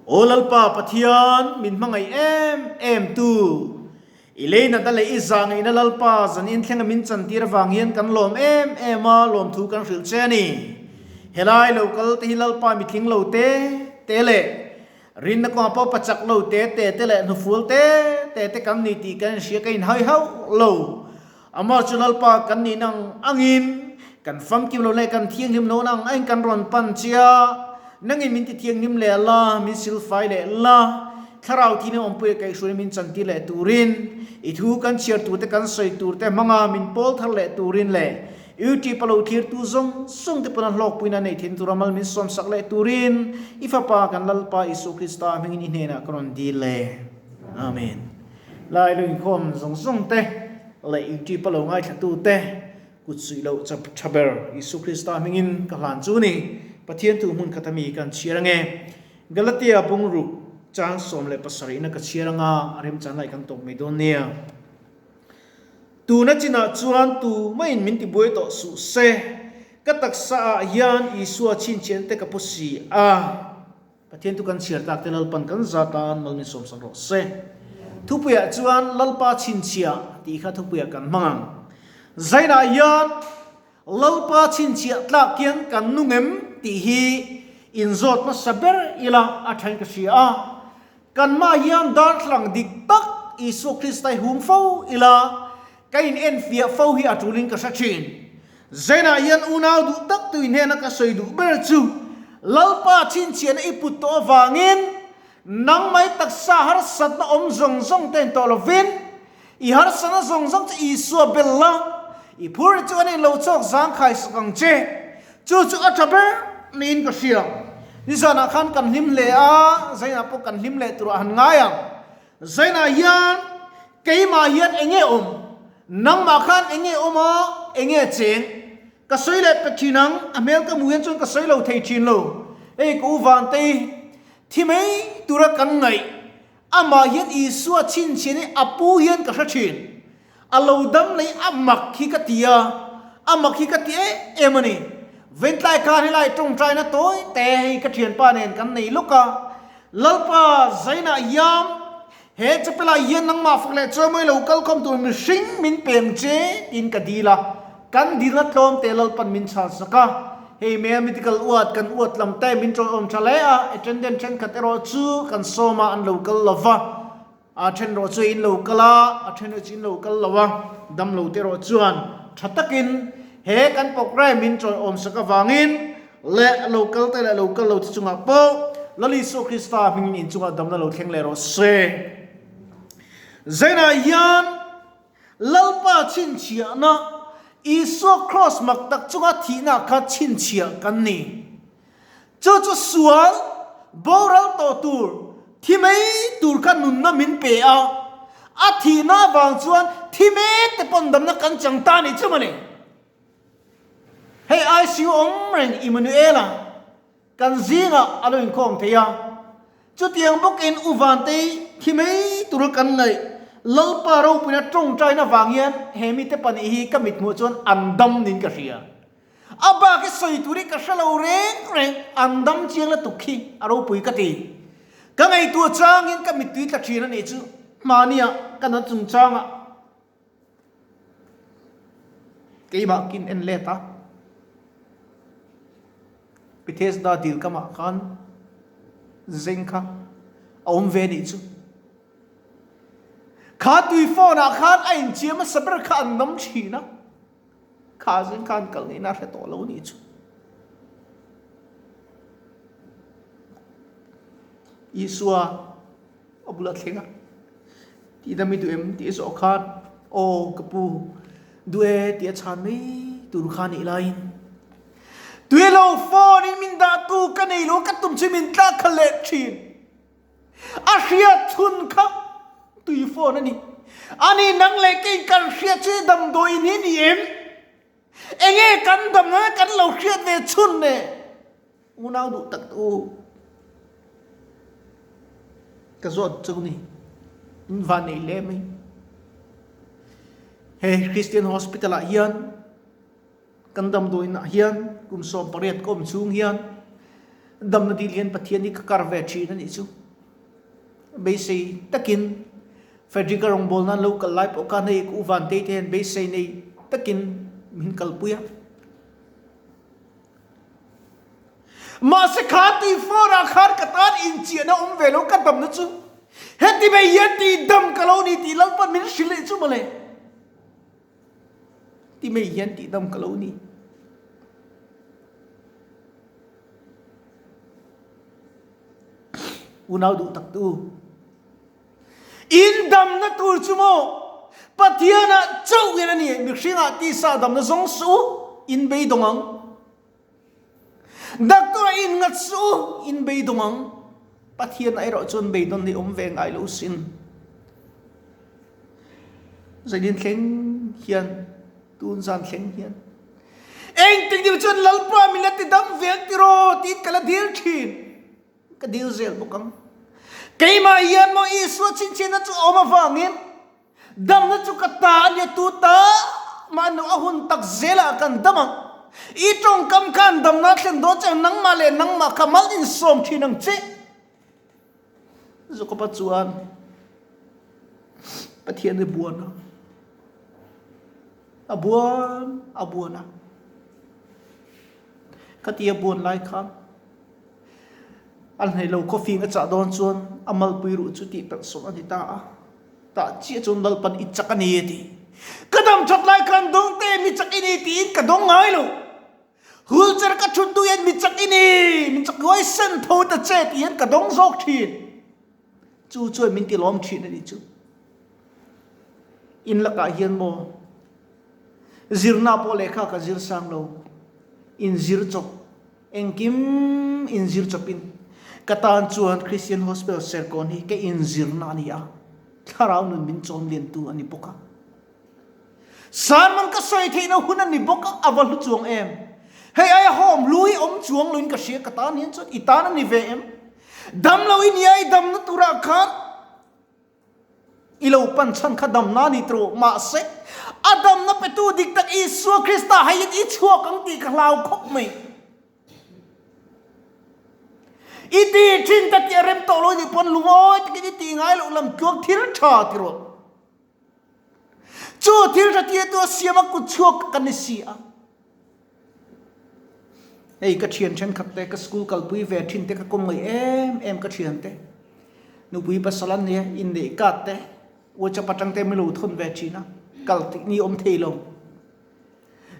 Aw Lalpa Pathian, min hmangaih em em tu, i lei natna leh i zah ngeihna Lalpa zan inthlenga min chantir avang hian kan lawm em em a, lawmthu kan hrilh che a ni. Helai lo kal te hi Lalpa mitling lo te te leh rinna kawngah pawh pachak lo te te te leh hnufual te te te kan ni tih kan inhria ka inhai hauh lo. Amah chu Lalpa kan nih nang angin, kan famkim lo leh kan thianghlim lo nang angin kan rawn pan che a, nangin min ti thianghlim leh la, min silfai leh la, Thlarau thinin awmpui leh kaihhruaina min chantir leh turin, i thu kan chhiar turte kan sawi turte hmanga min pawl thar leh turin leh YouTube a lo thlirtu zawng zawng te pawn a hlawkpuina neih theihna tura mal min sawmsak leh turin i Fapa kan Lalpa Isua Krista hmingin i hnenah ka rawn dil e. Amen. Lai lo inkhawm zawng zawng te leh YouTube a lo ngaithlatu te kut suih loh chap tha ber Isu Krista hmingin ka hlan chu ni. Pathian thu hmun khat ami kan chhiar ange. Galatia bungruk chang 17 na ka chhiar anga a remchan lai kan tawp mai dawn nia. Tuna chinah chuan tu maiin min ti buai tawh suh se. Ka taksa ah hian Isua chhinchhian te ka pu si a. Pathian chu kan chhiar tak te Lalpan kan za tan mal min sawmsak rawh se. Thupuiah chuan Lalpa chhinchhiah tih kha thupuiah kan hmang ang. Zainah hian Lalpa chhinchhiah tlak hian kan nung em tih hi inzawt hmasa ber ila a thain ka hria a. Kanmah hian darthlalang dik tak Isua Krista hi hung fo ila ka in enfiah fo hi a tulin ka hre thin. Zainah hian unau duh tak tu inhena ka sawi duh ber chu Lalpa chhinchhiahna i put tawh avangin nang mai taksa harsatna awm zawng zawng te in tawh lovin i harsatna zawng zawng chu Isua bel la, i phur chu an inlo chawk zangkhai sak ang che. Chu chu a tha ber niin ka hria. Nizanah khan kan hlim hle a, Zainah pawh kan hlim leh turah han ngai ang. Zainah hian keimah hian eng nge awm? Nangmah khan eng nge awm a, eng nge cheng? Ka sawi leh pe thin ang, a hmel ka hmuh hian chuan ka sawi lo thei thin lo. Hei ka u Vantei, thi mai tura kan ngaih, amah hian Isua chhinchhian hi a pu hian ka hre thin. A lo dam lei a mak hi ka ti a, a mak hi ka ti em em a ni. Ventlai khan helai tawngtaina tawi te hei ka thianpa nen kan nei lawk a, Lalpa Zainah hian he chapel-ah hian nangmah fak leh chawi mawi lo kal khawm tur mihring min peng che tiin ka dil a, kan dilna tlawm te Lalpan min chhan sak a, hei mel medical uat kan uat lam te min tawihawm tha hle a, attendant thenkhat erawh chu kan sawm a an lo kal lo va. A then rawh chu in lo kal a, a then rawh chu in lo kal lo a, dam lo te rawh chuan tha takin he kan programme in chawiawm sak avangin leh lo kal te leh lo kal lo te chungah pawh Lal Isua Krista hmingin in chungah damna lo thleng leh rawh se. Zainah hian Lalpa chhinchhiahna Isua Kraws mak tak chunga thihna kha chhinchhiah kan ni. Chu chu sual, boral tawh tur, thi mai tur kha nunna min pe a, a thihna avang chuan thi mek te pawn damna kan chang ta ni chu mawle. Hei ICU awm reng Immanuela kan zingah a lo inkhawm thei a, chutiang bawkin U Vantei thi mai tura kan ngaih Lalpa ropuina tawngtaina vang hian he mite pahnih hi ka mithmuh chuan an dam niin ka hria. A bak hi sawi tur hi ka hre lo reng reng, an dam chiang lutuk khi a ropui ka ti. Ka ngaihtuah changin ka mittui tla thin a nih chu mahnia ka nat chung changah keimah kin en let a, Bethesda dil kamah khan zeng kha a awm ve a nih chu. Kha tui phone ah khan a inchiam hmasa ber kha an dam thin a. Kha zing khan kal ngei na hre tawh lo nih chu. Isua a bula thleng a, tih dam i duh em tih a zawh khan, Aw ka pu, duh e tih a chhan mai tur kha nih laiin, Tui lo phone in min dah tu ka nei lo ka tum chu min tlak kha leh thin. A hriat chhun kha tui phone a ni. Ani nang leh kei kan hriat chu damdawi in hi ni em? Enge kan dam nana kan lo hriat ve chhun le? Unau duh tak te u. Ka zawt chu ni. In van nei hle mai. He Christian Hospital ah hian kan damdawiin ah hian kum 18 ka awm chhung hian. Damna dil hian Pathian hi ka kar ve thin a nih chu. Beisei takin Frederick-a rawngbawlna an lo kal lai pawh khan hei ka u Vantei te hian beisei nei takin min kalpui a. Mahse kha tui fawrah khan ka tan inchiahna awm ve lo ka damna chu heti mai hian tih dam ka lo ni tih Lalpan min hrilh leh chu mawle. Ti mai hian tih dam ka lo ni. Unau duh tak tu. In damna tur chu maw Pathianah chauh hian a ni. Mihringah tisa damna zawng suh u, in beidawng ang. Doctor-ah in ngat suh u, in beidawng ang. Pathianah erawh chuan beidawn hi awm ve ngai lo sin. Zanin thleng hian, tun zan thleng hian. Engtik ni chuan Lalpa min la ti dam ve ang tiraw tiin ka la dil thin. Ka dil zel bawk ang. Keimah hian maw Isua chhinchhiahna chu a awm avangin damna chu ka ta a nia tu ta mah nu a hun tak zelah kan dam ang. I tawngkam khan damna a thlen dawn che nangmah leh nangmah kha mal insawm thin ang che. Jakoba chuan Pathian hi buan a, a buan a buan a. Khatia buan lai khan A hnaih lo coffee a chah dawn chuan a malpui ruh chu tih pelh sawm a ni ta a, tah chiah chuan Lalpan i chak a ni a ti. Ka dam that lai khan dawng te mi chak i ni tiin ka dawng ngai lo. Wheelchair ka thut duh hian mi chak i ni, min chak huai sen tho ta che tih hian ka dawng zawk thin. Chu chuan min ti lawm thin a nih chu. In lakah hian maw zirna pawh lehkha ka zir sang lo, inzir chawp. Engkim inzir chawpin ka tan chuan Christian Hospital Serkawn hi ka inzirna a ni a, thlarau nun min chawm liantu a ni bawk a. Sermon ka sawi theihna hun a ni bawk a, a va hlu chuang em? Hei aia home hlu hi awm chuang loin ka hria ka tan hian chuan i tan a ni ve em? Damlo i nia i damna turah khan I lo pan chhan kha damna a ni tawh, mahse, a damna petu dik tak Isua Krista hei hian i chhuak ang tih ka hlau khawp mai. I ti thin ta tih a rem tawh lo nih pawn lungawi takin i ti ngai loh lam tluang thil tha ti rawh. Chu thil tha tia tu a siam a kut chhuak ka ni si a. Hei ka thian thenkhat te ka school kalpui ve thin te ka kawm ngaih em em ka thian te nupui pasal an nia inneih card te whatsapp atang te min lo thawn ve thin a kal tih ni awm thei lo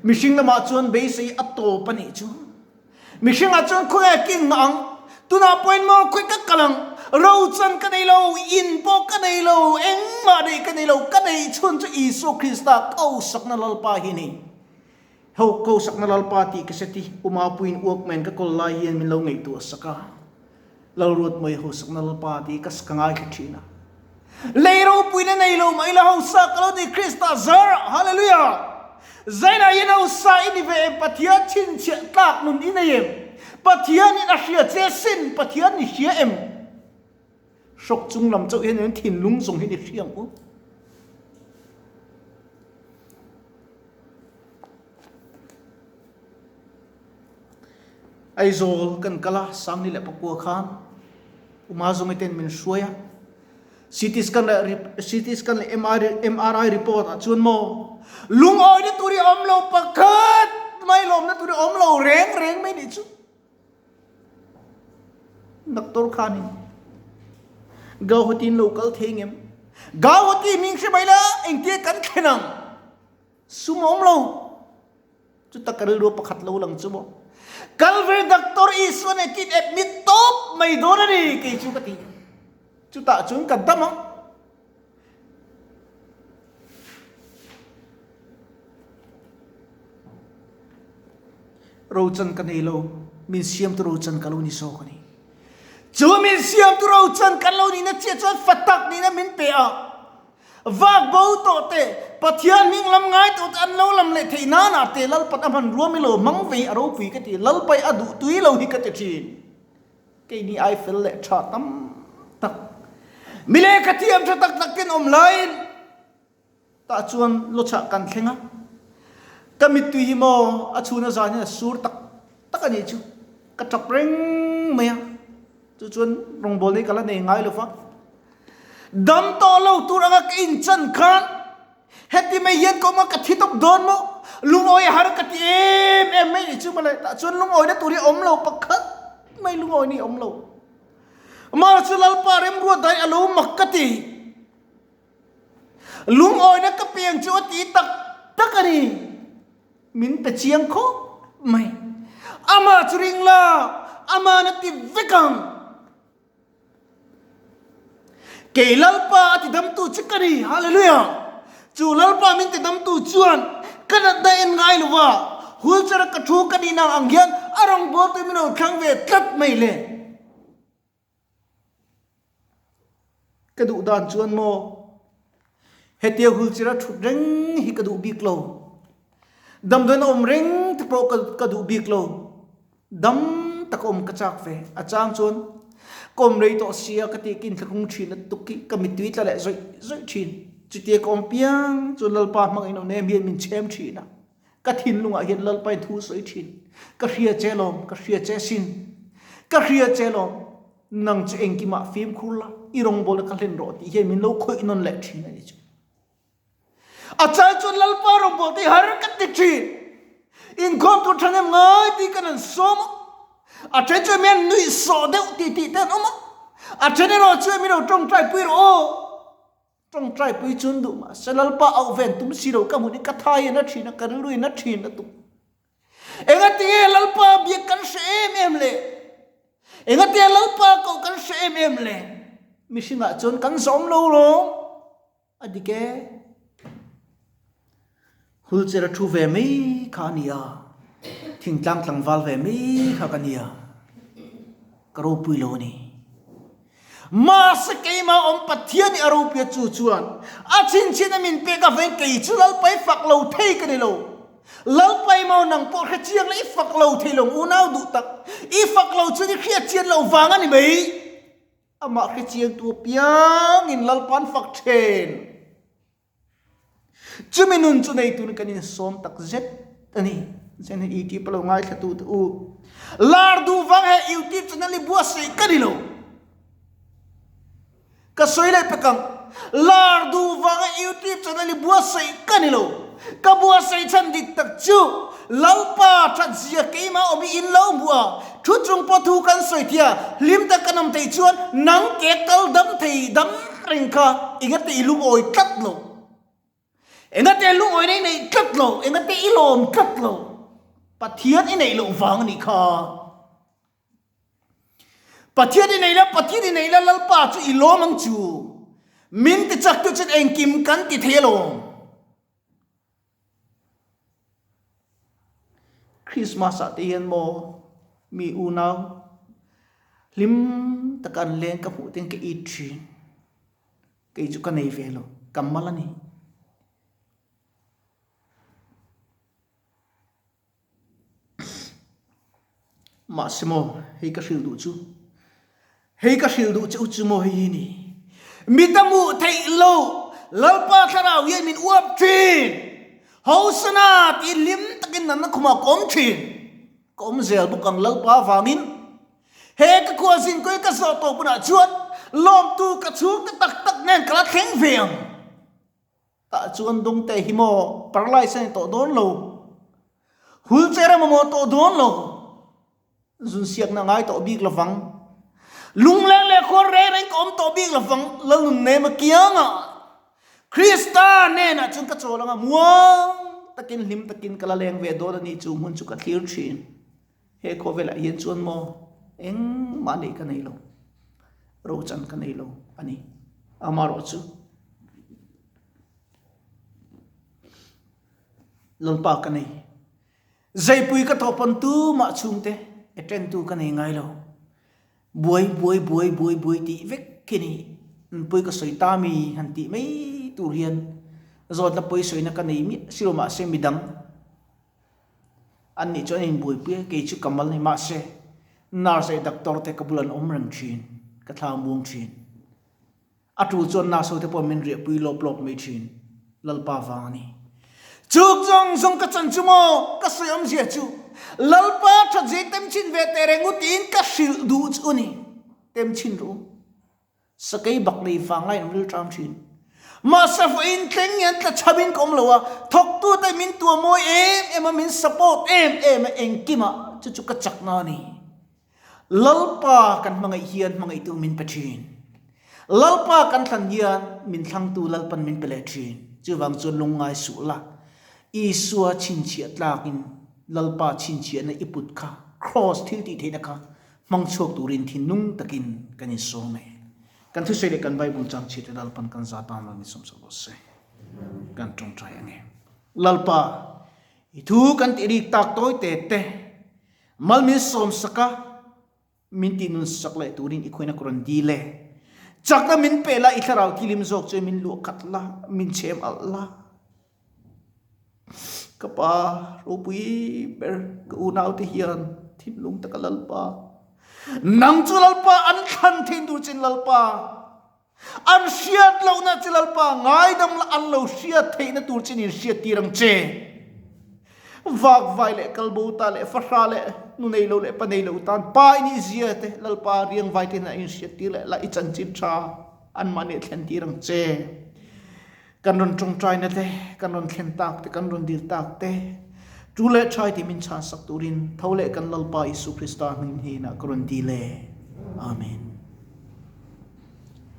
mihring lamah chuan beisei a tawp a nih chu mihringah chuan khawnge king mah ang tunah pawhin maw khawi ka kal ang rochan ka nei lo in pawh ka nei lo engmah neih ka nei lo ka neih chhun chu Isua Krista kosakna Lalpa hi a ni. Ho ko sakna Lalpa tih ka hre ti, U Maupuiin Walkman ka kawl lai hian min lo ngaihtuah sak a, Lalruatmawia ho sakna Lalpa tih ka ka ngaithla thin a. Lei ropuina nei lo mah ila hausa ka lo ni Krista zar ah, Hallelujah! Zainah hian hausa i ni ve em? Pathian chhinchhiah tlak nun i nei em? Pathianin a hria che sin, Pathian i hria em? Hrawk chung lam chauh hian in thinlung zawng hi ni hria ang u. Aizawl kan kal a, Sangni leh Pakua khan Uma zawngi ten min hruai a. CT scan leh CT scan leh MRI report ah chuan maw lungawina tur hi a awm lo pakhat mai lawmna tur hi a awm lo reng reng mai nih chu. Doctor khanin Gauhati in lo kal thei ngem? Gauhati hming hre mai la engtia kan thlen ang? Sum a awm lo. Chuta ka rilru pakhat lo lang chu maw. Calvary Doctor Isua nen kit admit tawp mai dawn a ni kei chu ka ti. Chutah chuan ka dam ang. Rochan ka nei lo, min siamtu rochan ka lo ni zawk a ni. Chu min siamtu rochan kan lo nihna chiah chuan fa tak nihna min pe a. Vak bo tawh te, Pathian hming lam ngai tawh te an lo lam leh theih nana te Lalpan a hman ruam i lo hmang ve a ropui ka ti, Lalpai a duh tui lo hi ka ti thin. Keini ai fel leh tha tam tak, mi lehkha thiam tha tak tak ten awm laiin tah chuan lawchah kan thleng a, ka mittui hi maw a chhuna zan hian a sur tak tak a nih chu, ka tap reng. mai a, chu chuan rawngbawlna hi ka la nei ngai lo va. Dam tawh lo tur anga ka inchan khan heti mai hian ka awm a, ka thi tawp dawn maw? Lungawi a har ka ti em em mai ni chu mawle, tah chuan lungawina tur hi a awm lo pakhat mai lungawina hi a awm lo. Amah chu Lalpa remruat dai a lo mak ka ti. Lungawina ka piang chu a ti tak tak a ni. Min pe chiang khawp mai. Amah chu ring la, ama'n a ti vek ang. Kei Lalpa a tidamtu che ka ni. Hallelujah! Chu Lalpa min tidamtu chuan ka natna en ngai lo va, wheelchair-a ka thu ka nihna ang hian a rawngbawltu min lo thlang ve tlat mai le. Ka duh dan chuan maw hetia hulchira thut reng hi ka duh bik lo. Damdawiin a awm reng te pawh ka duh bik lo. Dam tak a awm ka chak ve. A chang chuan ka awm rei tawh sia ka tih kin thlakung thin a tuk hi ka mittui tla leh zawih zawih thin. Chutia ka awm piang chuan Lalpa hmangin aw nem hian min chhem thin a. Ka thinlungah hian Lalpain thu sawi thin. Ka hria che lawm, ka hria che sin. Ka hria che lawm, nang chu engkimah fimkhur la, i rawngbawlna ka hlen rawh tih hian min lo khawih nawn leh thin a ni chu. A chai chuan Lalpa rawngbawlte hi har ka ti thin. Inkhawm tur thahnem ngai tih kan han sawm a, a then chuan min han nuih sawh deuh tih tih te an awm a, a then erawh chuan min lo tawngtai pui rawh aw. Tawngtai pui chun duh mah se Lalpa auh ven tum si lo ka hmun hi ka thai in a thin a, ka rilru in a thin a tum. Engatinge Lalpa biak kan hre em em le? Engatinge Lalpa koh kan hre em em le? Mihringah chuan kan zawm lo lawm a dik e. Hulchera thu ve mai kha a nia, thingtlang tlangval ve mai kha ka nia, ka ropui lo a ni. Mahse keimah awm Pathian i a ropui a chu chuan a chhinchhin a min pek avangin kei chu Lalpa i fak lo thei ka ni lo. Lalpa i mau nang pawh hre chiang la i fak lo thei lo unau duh tak, i fak lo chuan i hriat chian loh vang a ni mai. Amah hre chiangtu apiangin Lalpa an fak then. Chumi nun chu nei turin kan insawm tak zet a ni. Zen hi YouTube a lo ngaithla tu te u. Lar duh vang he YouTube channel hi buatsaih ka ni lo. Ka sawi leh pek ang. Lar duh vanga YouTube channel hi buatsaih ka ni lo. Ka buatsaih chhan dik tak chu Lalpa that zia keimah awm hi in lo hmu a, thu chung pawh thu kan sawi thei a, hlim tak kan awm theih chuan nang ke kal dam thei dam reng kha engate i lungawi tlat lo. Engate lungawi na i neih tlat lo, engate i lawm tlat lo. Pathian i neih loh vang a nih kha. Pathian i neih la, Pathian i neih la Lalpa chu i lawm ang chu. Min ti chak tu chuan engkim kan ti thei alawm. Christmas ah te hian maw mi unau hlim taka an leng ka hmuh ten ka it thin kei chu ka nei ve lo ka mal a ni. Mahse maw hei ka hrilh duh chu hei ka hrilh duh che u chu maw hei hi ni mi ta hmuh theih lo Lalpa thlarau hian min uap thin Hosana tih hlim takin nanna khumah ka awm thin ka awm zel bawk ang Lalpa avangin he ka khua zingkawi ka zawh tawh hunah chuan lawmtu ka chhungte tak tak nen ka la thleng ve ang. Tah chuan dawngte hi maw paralyze a ni tawh dawn lo, wheelchair a mamawh tawh dawn lo, zunsiakna ngai tawh bik lovang, lungleng leh khuar reng reng ka awm tawh bik lovang, Lalnunnem a kiangah Krista hnenah chuan ka chawl anga muang takin hlim takin ka la leng ve dawn a ni chu hmun chu ka thlir thin. He khawvelah hian chuan maw engmah neih ka nei lo, rochan ka nei lo a ni. Amaherawhchu Lalpa ka nei. Zeipui ka thawh pawn tumah chhungte attend tu ka nei ngai lo. Buai buai buai buai buai tih vek khi ni. Nunpui ka sawi ta mi han tih mai tur hian zawtna pawisawina ka nei miah si lo mahse midang An nih chuan a inbuaipui a, kei chu ka mal ni mahse nurse leh doctor te ka bulah an awm reng thin, ka thla muang thin. A tul chuan nurse ho te pawh min riahpui lawp lawp mai thin, Lalpa vang a ni. Chuk zawng zawng ka chan chu maw? Ka sawi awmzia chu Lalpa that zing tem chhin ve teh reng u tiin ka hrilh duh chu a ni. Tem chhin ru. Sakei bak nei vang laiin an ril ṭam ṭhin. Mahse vawiin thleng hian tla chhamin ka awm lo a, thawktute min tua mawi em em a, min support em em a, engkimah chu chu ka chakna a ni. Lalpa kan hmangaih hian hmangaihtu min pe ṭhin. Lalpa kan thlan hian min thlangtu Lalpan min pe leh ṭhin. Chuvang chuan lungngai suh la, Isua chhinchhiah tlakin Lalpa chhinchhiahna i put kha, Kraws thil tih theihna kha hmang chhuak turin thinlung takin kan insawm e. Kan thusawi leh kan Bible chang chhiate Lalpan kan za tan lo ni sawmsak rawh se. Kan tawngtai ange. Lalpa, i thu kan tih rik tak tawi te te, mal min sawmsak a, min tih nun sak leh turin i khuaina ka rawn dil e. Chakna min pe la, i thlarau thilim zawk chu min luah khat la, min chhem alh la. Ka pa ropui ber ka unaute hian thinlung taka Lalpa, nang chu Lalpa an thlan theih tur chin Lalpa, an hriat lohna che Lalpa ngaidam la an lo hriat theihna tur chin in hriat tir ang che. Vakvai leh kalbo ta leh fahra leh nu nei lo leh pa nei lo tan pa i nih zia te Lalpa riangvai te hna in hriat tir leh la i chanchin tha anmahni a thlen tir ang che. Kan rawn tawngtaina te, kan rawn thlen tak te, kan rawn dil tak te, tu leh thai ti min chhansak turin tho leh kan Lalpa Isu Krista hming hnenah ka rawn dil e. Amen.